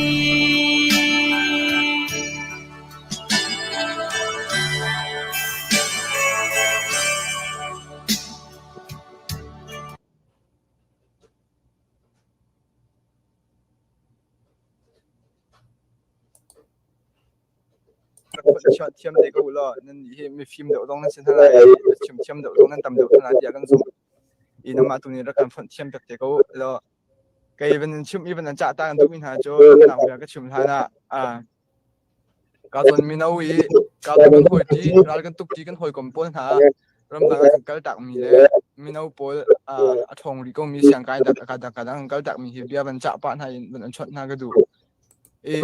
Thiam te ko law nan hi mifim deuh zong nan si hna lai i chim thiam deuh zong nan tam deuh hna tiah kan zumh. I namah tu nih rak kan fonh thiam pek te ko law. Kei van in chim i van an cah ta kan duhmi hna cu nak bia ka chim hlan ah. Ka zawn mino i ka zawn kan hawiṭi, ral kan tukṭi kan hawikom pawl hna ramdang ah kan kaltakmi le mino pawl a ṭhawng rih komi siangkai dak ka dang ka dang kan kaltakmi hi bia van cah pah hna in van an chawnh hna ka duh. I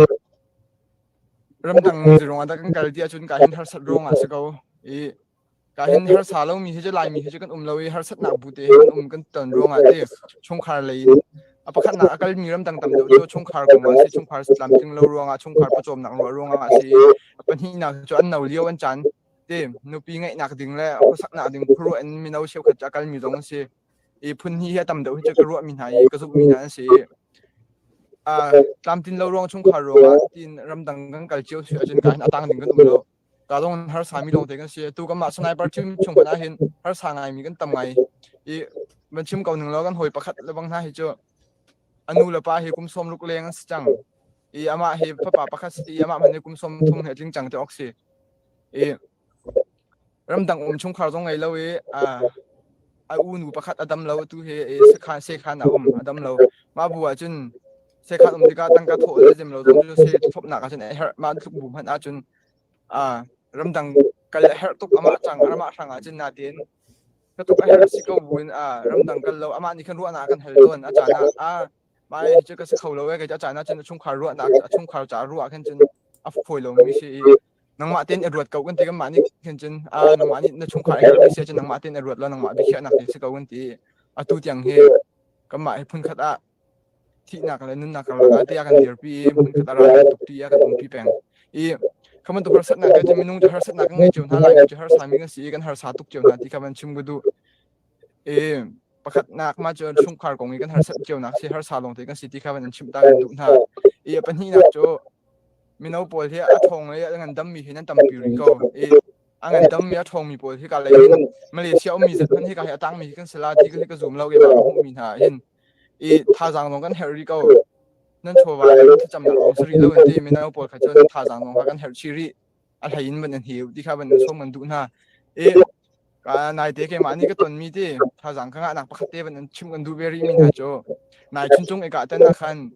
ramdang ruang ah dah kan kal ti ahcun ka hin harsat ruang ah si ko. I Ka hin harsa lomi hi cu Laimi hi cu kan um lo i harsatnak bu te he kan um kan ton ruangah ti chungkhar lei in a pakhatnak a kalmi ramdang tam deuh cu chungkhar kong ah si chungkhar tlamtling lo ruangah chungkhar pawcawmnak ruah ruangah a si a pahnihnak cu an no lio an caan ti nupi ngeihnak ding le khuasaknak ding khuaruah in mino cheukhat cu a kalmi zong an si i phun hnih hi a tam deuh hi cu ka ruahmi hna i ka zumhmi hna an si i tlamtlin lo ruang chungkhar ruangah tiin ramdang kan kal cio si ahcun ka hin a tang ding kan um lo. Ka zong harsa mi lawngte kan si. Tu kanmah sniper team chung hmanh ahhin harsa ngaimi kan tam ngai. I van chim ko ning law kan hawi pakhat le bang hna hi cu a nu le pa hi kum 60 leng an si cang. I amah hi fapa pakhat si i amah hmanh hi kum 30 he tling cang te awk si. I ramdang um chungkhar zong ngei lo i a unu pakhat a dam lo tu hi sekhan sekhan a um a dam lo. Mah bu ahcun sekhan um tikah tangka thawh le zem lo zong cu se thlopnak ahcun a herh mah tluk bu hmanh ahcun ramdang kal a herh tuk amah cang amah hrang ah cun natin ka tuk a herh si ko buin ramdang kal lo amah nih khan ruahnak kan hal tawn a caan ah mah hi cu ka si kho lo e kei a caan ah cun chungkhar ruahnak a chungkhar ca ruah khan cun a fawi lo mi si i nangmah tein i ruat ko kan ti kan mah nih khan cun nangmah nih na chungkhar a herh mi si cun nangmah tein i ruat lo nangmah biakhiahnak te si ko kan ti atu tiang hi kanmah hi phun khat ah Thihnak le nunnak karlak ah tiah kan dirpi i hmunkhat ah ral kan tuk ti ah kan umpi peng. I kha bantuk harsatnak cu minung cu harsatnak kan ngei cio hna lai cu harsa mi kan si i kan harsa tuk cio hna ti kha van chim ka duh. I pakhatnak ma cu chungkhar kong i kan harsat cio nak si harsa lawng te kan si ti kha van in chimh ta kan duh hna. I a pahnihnak cu mino pawl hi a ṭhawng le a ngandam mi hi nan tampi rih ko. I a ngandam mi a ṭhawng mi pawl hi ka lei hin Malaysia ummi zat hmanh hi ka hi a tang mi hi kan si la ti ka hi ka zum lo i ma ka hmuh mi hna hin i thazaang zong kan herh rih ko. Nan chawva le nan thlacamnak lawng si rih lo an ti. Mino pawl kha cu nan thazaang zong kha kan herh chih rih. A hlei in van in heu ti kha van in sawm kan duh hna. I ka naite keimah nih ka tonmi ti thazaang ka ngahnak pakhat te van in chim kan duh ve rih mi hna cu nai chuncung i kah tan ah khan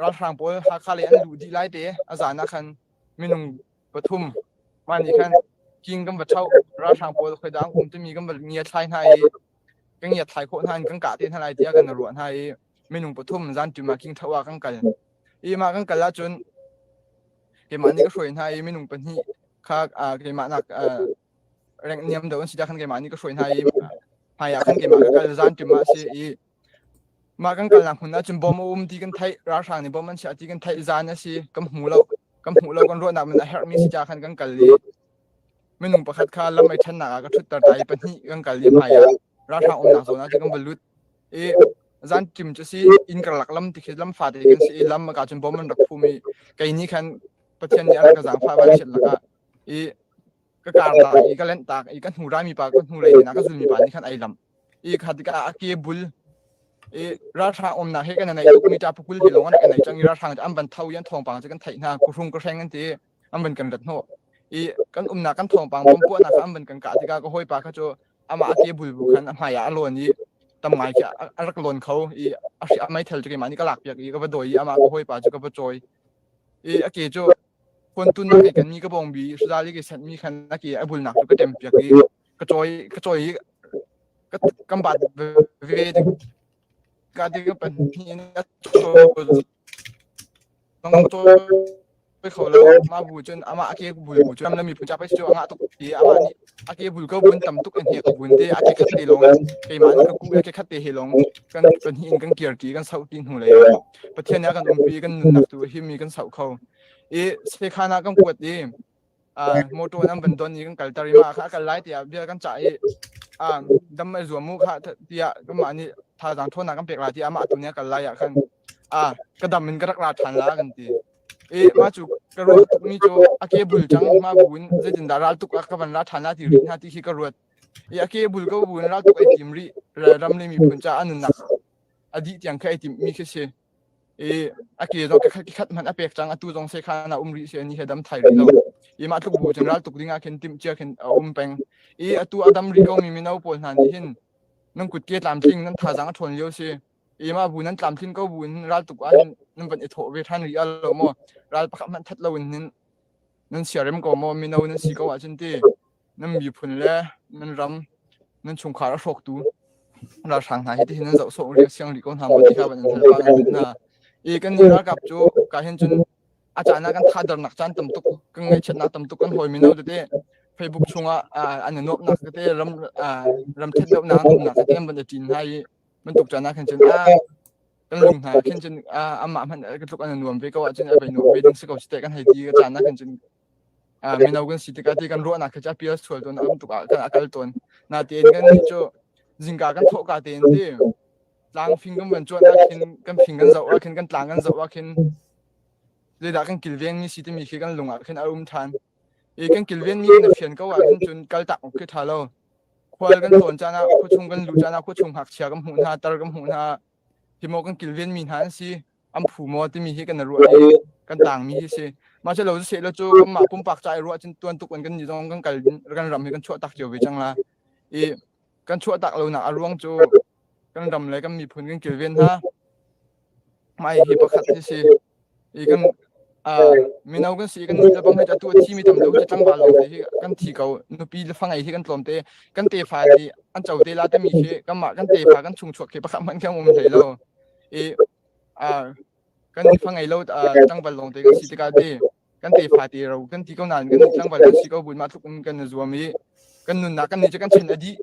ralhrang pawl Hakha lei an luh dih lai te a zan ah khan minung pathum mah nih khan king kan va ṭhoh ralhrang pawl khoidang um timi kan va ngia thlai hna i kan ngiat thlai khawh hna in kan kah te hna lai tiah kan ruah hna i minung pathum zan ṭim ah king ṭhoh ah kan kal i mah kan kal ahcun keimah nih ka hruai hna i minung pahnih kha keimah nak rank niam deuh an si khan keimah nih ka hruai hna i hmai ah khan keimah ka kal zan ṭim ah si i Mah kan kalnak hmun ahcun bom a um ti kan theih, ralhrang nih bom an chiah ti kan theih zan a si, kan hmu lo. Kan hmuh lo kan ruahnak man a herhmi si ca khan kan kal i minung pakhat kha lam ei ṭhennak ah ka ṭhutter ta i pahnih kan kal i hmai ah ralhrang umnak zawn ah cun kan va lut. I zan ṭim cu si inn karlak lam ti khi lam fate kan si i lam ka cun bom an rak phum i kei nih khan Pathian nih a rak ka zaangfah vanchiat lakah i ka kar tak i ka lent tak i ka hnu raimi pa ka hnu lei in a ka zulmi pa nih khan ai lamh i kha tikah a ke bul i ralhrang umnak he kan nei tuk mi ta pukul he lawng an nei cang i ralhrang an van tho i an thawngpang cu kan theih hna kuhrung ka hreng an ti an van kan rat hnawh i kan umnak kan thawngpang bom puahnak kha an van kan kah tikah ka hawipa kha cu amah a ke bul bu khan a hmai ah a lawn i tam ngai khi a rak lawn kho i a meithal cu keimah nih ka lak piak i ka va dawi i amah ka hawipa cu ka va cawi i a ke cu Puantun nak i kan mi ka bawngbi hrizal i ka sanh mi khan a ke a bulnak cu ka ṭem piak i ka cawi ka cawi i ka kan bat ve ka ti ka pahnih in a cawi kho lo mah bu cun amah a ke bul bu cun lam miphun ca pei cu a ngah tuk i amah nih a ke bul ko bun tam tuk in he ka bun te a ke khat te lawng keimah nih ka ku a ke khat te he lawng kan pahnih in kan kir ti kan sauh ti hnu lei Pathian nih a kan umpi kan nunnak tu hi mi kan sauh kho i sekhan ah kan kuat i motor nan van don i kan kalter i mah kha a kal lai tiah bia kan cah i dam ai zuam mu kha tiah kanmah nih thazaang ṭhawnnak kan pek lai tiah amah tu nih a kal lai ah khan ka dam in ka rak ra ṭhan la kan ti i mah cu ka ruah tukmi cu a ke bul cang mah bu in zeitindah ral tuk ah ka van ra ṭhan la ti rih hna ti khi ka ruat i a ke bul ko bu in ral tuk ai tim rih ram le miphun ca a nunnak a dih tiang kha ai timhmi khi si i a ke zong khat khat hmanh a pek cang atu zong sekhan ah um rih si ani he dam thai rih lo i mah tluk bu cun ral tuk ding ah khin timh cia khin a um peng i atu a dam rih ko mi mino pawl hna nih hin nan kut ke tlamtling nan thazaang a ṭhawn lio si i mah bu nan tlamtlin ko bu in ral tuk ah hin. Nan van i thawh ve ṭhan rih ah lo maw? Ral pakhat hmanh that loin hin nan siarem ko maw? Mino nan si ko ahcun ti nan miphun le nan ram nan chungkhar a hrawktu ralhrang hna hi tihin nan zoh sawh rih siang rih ko hna maw ti kha van in hal pah kan duh hna. I kan nih ralkap cu ka hin cun a caan ah kan thadernak caan tam tuk kan ngaihchiatnak tam tuk kan hawi mino tete Facebook chungah an i nuamhnak tete ram ram ṭhat deuhnak an umnak tete an van i ṭin hna i bantuk caan ah khan cun a kan lung hna khin cun amah hmanh ka tluk an nuam ve ko ahcun a vai nuam ve ding si ko si kan hei ti ka caan ah khan cun mino kan si tikah ti kan ruahnak kha cu a pial sual tawn a um tuk ah kan a kal tawn natein kan nih cu zingka kan thawh ka tein ti tlang fing kan van cuan ah khin kan fing kan zoh ah khin kan tlang kan zoh ah khin zeidah kan kilveng mi si timi khi kan lung ah khin a um ṭhan i kan kilven mi kan fian ko ah hin cun kal tak awk khi ṭha lo khual kan tlawn caan ah khuachung kan luh caan ah khuachung ngakchia kan hmuh hna tar kan hmuh hna hi maw kan kilven mi hna an si an phu maw timi hi kan ruah i kan tang mi hi si mah cu lo seh lo cu kanmah pumpak ca i ruah cun tuan tuk in kan nih zong kan kal kan ram hi kan chuah tak cio ve cang la i kan chuah tak lo nak a ruang cu kan ram le kan miphun kan kilven hna Mah hi pakhat hi si. I kan mino kan si kan nu le bang hi atu a thi mi tam deuh hi tlangval lawng te hi kan thi ko. Nupi le fa ngei hi kan tlawm te. Kan tefa nih an co te la timi khi kanmah kan tefa kan chung chuak khi pakhat hmanh khi an um hlei lo. I kan fa ngei lo tlangval lawng te kan si tikah ti kan tefa te ro kan ti ko nain kan tlangval kan si ko buin mah tluk in kan i zuam i kan nunnak kan nih cu kan chan a dih.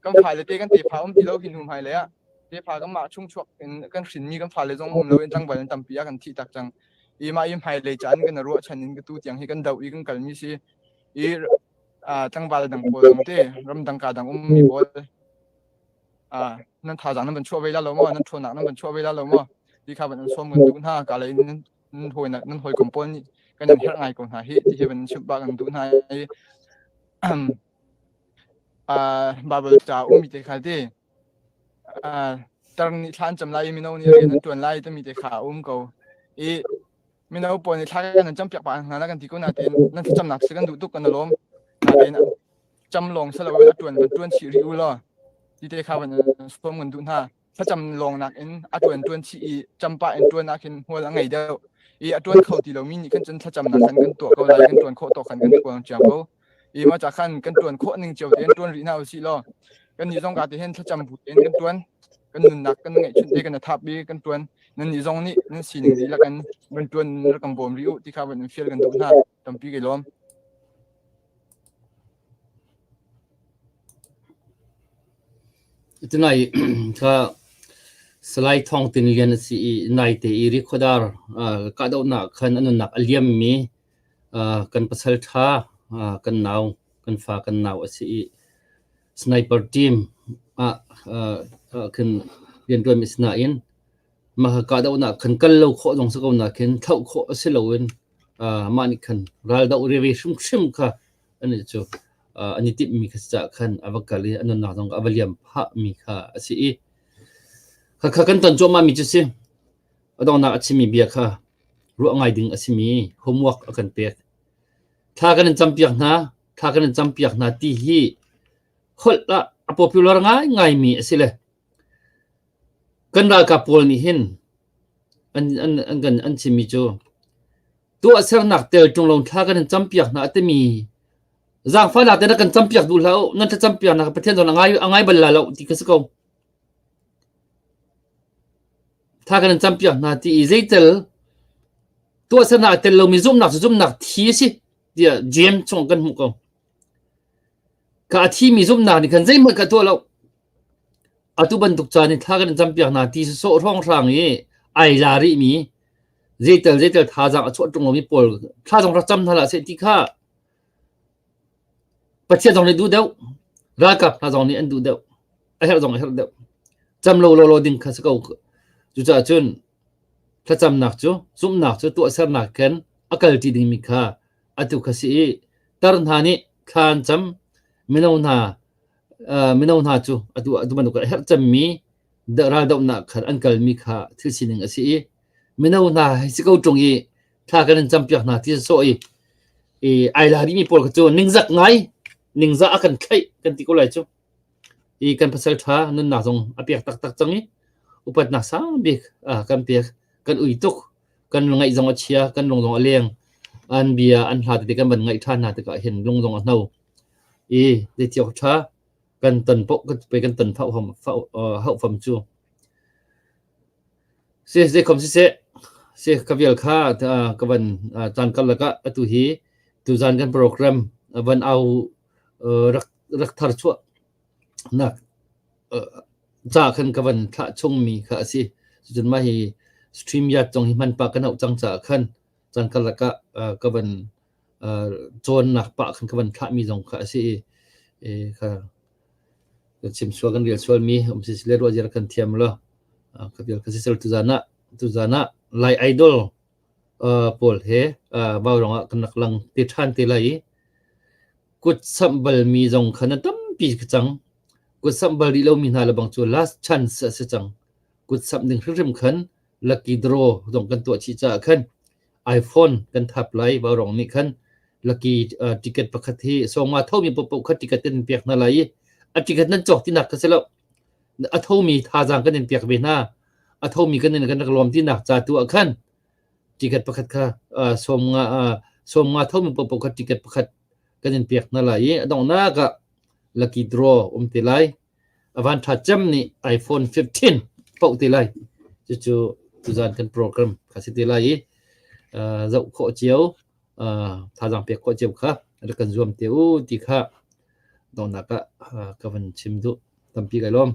Kan fale te kan tefa um ti lo hi hnu hmailei ah tefa kanmah chungchuak in kan hrinmi kan fale zong um lo in tlangval in tampi ah kan thih tak cang. I mah i hmailei caan kan ruahchan in ka tu tiang hi kan doh i kan kalmi si. I tlangval dang pawl zong te ramdang ka dang ummi pawl nan thazaang nan van chuah ve la lo maw nan ṭhawnnak nan van chuah ve la lo maw ti kha van an sawm kan duh hna ka lei nan nan hawi nan hawikom pawl nih kan in herh ngai ko hna hi ti hi van chimh ba kan duh hna i Baibal ca ummi te kha ti tar nih thla an cam lai i mino nih rian an ṭuan lai timi te kha a um ko. I mino pawl nih thla kan an campiak pah hna na kan ti ko nain nan thlacamnak si kan duh tuk kan i lawm. Nain cam lawng si loin a ṭuan van ṭuan chih rih u law ti te kha van sawm kan duh hna. Thlacam lawng nakin a ṭuan ṭuan chih i campah in ṭuan ah khin hmual a ngei deuh. I a ṭuan kho ti lomi nih khan cun thlacamnak khan kan tuah ko lai, kan ṭuan khawh tawk khan kan ṭuan cio ko. I mah ca khan kan ṭuan khawh ning cio tein ṭuan rih hna usih law kannih zong ka ti hin thlacam bu tein kan ṭuan. Kan nunnak kan ngeihchunh te kan i thap i kan ṭuan. Nannih zong nih nan sining dihlak in van ṭuan rak kan bawm rih u ti kha van in fial kan duh hna. Tampi kai lawm. Tunai kha Salai Thawng Tin Lian a si i naite i Rikhuadar kahdohnak khan a nunnak a liammi kan pasal ṭha kan nau kan fa kan nau a si i sniper team ah khin rianṭuanmi a si nain mah kahdohnak khan kal lo khawh zong si ko nakin thlauh khawh a si loin mah nih khan raldoh riri hrimhrim kha anih cu an i timhmi kha si caah khan a va kal i a nunnak zong a va liam phahmi kha a si i khakha kan ton cuahmahmi cu si. A donghnak a chimmi bia kha ruah ngai ding a simi homework a kan pek. Thla kan in campiak hna, thla kan in campiak hna ti hi holh ah a popular ngaingaimi a si le kan ralkap pawl nih hin an, an, an, kan an chimmi cu tuahsernak tel ṭung lo thla kan in campiak hna a timi zaangfahnak te na kan campiak duh hlah u nan thlacampiaknak Pathian zawn a ngai a ngai bal la lo ti ka si ko thla kan in campiak hna ti i zeitel tuahsernak a tel lomi zumhnak cu zumhnak thi a si tiah James chung kan hmuh ko ka a thimi zumhnak nih khan zeihmanh ka tuah lo Atu bantuk caan i thla kan in campiak hna ti sawsawh hrawnghrang i ai la rihmi zeitel zeitel thazaang a chuah ṭung lomi pawl thla zong rak cam hna hlah seh ti kha Pathian zong nih duh deuh, ralkap hna zong nih an duh deuh, a herh zong a herh deuh. Cam lo lawlaw ding kha si ko. Cucaah cun thlacamnak cu zumhnak cu tuahsernak khan a kalṭi dingmi kha atu kha si i tar hna nih thla an cam, mino hna mino hna cu atu atu bantuk a herh cemmi raldohnak khan an kalmi kha thil sining a si i mino hna hei si ko ṭung i thla kan in campiak hna ti sawh i i ai la dihmi pawl kha cu ningzak ngai ningzah a kan thlaih kan ti ko lai cu i kan pasal ṭha nunnak zong a pek taktak cang i upatnak sang bik kan pek kan ui tuk. Kan ngaih zong a chia, kan lung zong a leng. An bia an hla tete kan van ngaih ṭhan hna tikah hin lung zong a hno. I zeiti awk ṭha kan ton poh kan kan ton hauh fam cu. Si zeikhom siseh, si ka vial kha ka van caan karlak ah atu hi tuzaan kan program van au rak rak thar chuah nak ca khan ka van thlah chungmi kha a si. Cucun mah hi StreamYard zong hi hman pah kan hauh cang caah khan caan karlak ah ka van cawnnak pah khan ka van thlahmi zong kha a si i kha kan chim sual kan rel sualmi um si le ruah zia kan thiam lo. Ka vial ka si sel tuzaan ah tuzaan ah Lai Idol pawl he vaurawng ah kan rak lang te ṭhan te lai i kut samh balmi zong kha na tampi ka cang. Kut samh bal rih lomi hna lebang cu last chance a si cang. Kut samh ding hrimhrim khan lucky draw zong kan tuah chih caah khan iPhone kan thap lai. Vaurawng nih khan lucky ticket pakhat hi sawma thomi paohpaoh kha ticket kan in pek hna lai i a ticket nan cawk tinak kha si lo. A thomi thazaang kan in pek ve hna. A thomi kan in kan rak lawm tinak ca tu ah khan ticket pakhat kha 50 thomi paohpaoh kha ticket pakhat kan in pek hna lai i a donghnak ah lucky draw um te lai. A van ṭha cem nih iPhone 15 paoh te lai. Cucu tuzan kan program kha si te lai i zoh khawh cio, thazaang pek khawh cio kha rak kan zuam te u ti kha donghnak ah ka van chim duh. Tampi kai lawm.